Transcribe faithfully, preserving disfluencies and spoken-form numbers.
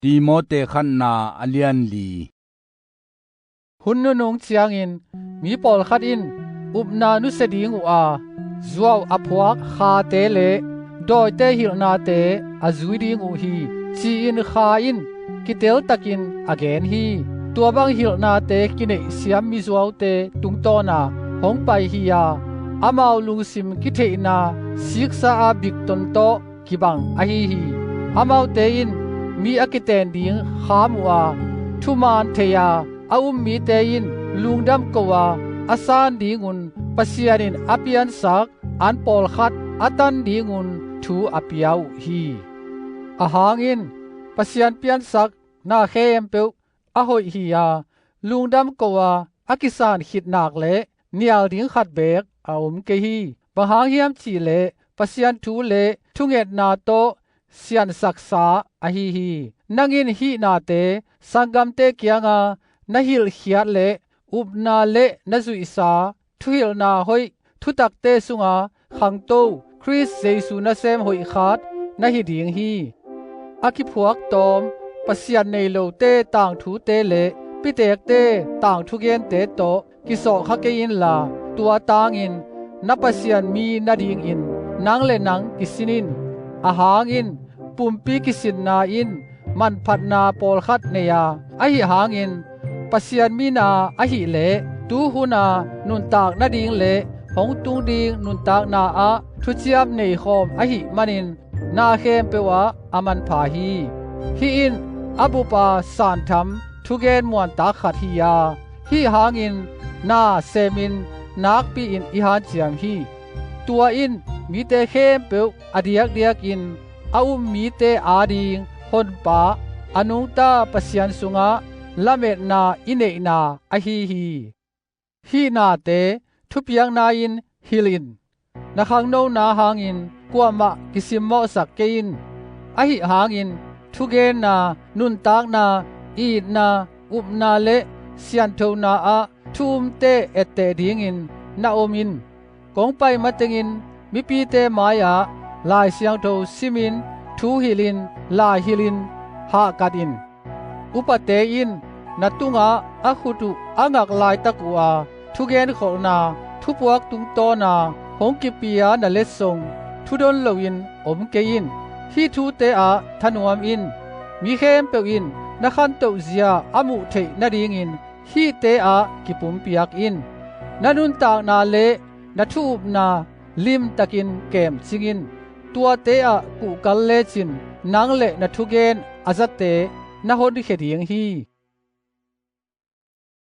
Timote khatna a lian li. Hun nunung ciangin mi pawlkhat in upna nusia ding uh a, zuau a phuak khate le dawite hilhnate a zui ding uh hi, ci-in Kha in kiteltakin a gen hi. Tua bang hilhnate kineihsiam mizuaute tungtawna hong pai hi a, amau lungsim kitheihna siksa a bikton tawh kibang ahi hi. Amaute in mi a kiten ding kham uh a, thuman thei a a um mite in lungdam ko a, a san dingun Pasian in a piansak an pawlkhat a tan dingun thu a pia uh hi. Ahang in Pasian piansak na khempeuh a hoih hi a, lungdam ko a a kisan khit nak le nial ding khat beek a om kei hi. Bang hang hiam cihleh Pasian thu le thungetna tawh siansaksa ahi hi. Nang in hih nate sanggamte kianga na hilhkhiat le upna le na zuihsa thuhilhna hoih thutakte sunga khangto Khrist Jesu nasem hoih khat na hi ding hi. A kiphuak tawm Pasian nei lote tangthute le pitekte tangthu gente tawh kisawhkha kei inla, tua tangin na Pasian mi nadingin nang le nang kisin in. Ahang in pumpi kisinna in manphatna pawlkhat nei a, ahi hangin Pasian mina ahileh tuhuna nuntak nading le hong tung ding nuntakna ah thuciam neikhawm ahih manin na khempeuh ah a manpha hi. Hih in a bupa santham thugen muantak khat hi a, hih hangin na semin nakpi-in i hanciam hi. Tua in mite khempeuh a diakdiakin a um mite ading Honpa a nungta Pasian sungah lametna i neihna ahi hi. Hih nate thupiakna in hilh in. Na khangnona hangin kuamah kisimmawhsak kei in. Ahi hangin thugenna, nuntakna, itna, upna le sianthona ah thu umte etteh dingin na om in. Kong pai matengin mipite mai-ah Lai Siangtho simin, thu hilhin, lai hilhin hahkat in. Upate in na tungah a khut uh a ngak laitak uh a, thugenkholhna thupuak tungtawna hong kipia na letsong thudon loin om kei in. Hih thute ah thanuam in. Mi khempeuh in na khantoh zia a muh theih nadingin hihte ah kipumpiak in. Na nuntakna le na thu-upna limtakin kemcing in. Tuate ah kuhkal lecin nang le na thugen a zate na honkhia ding hi.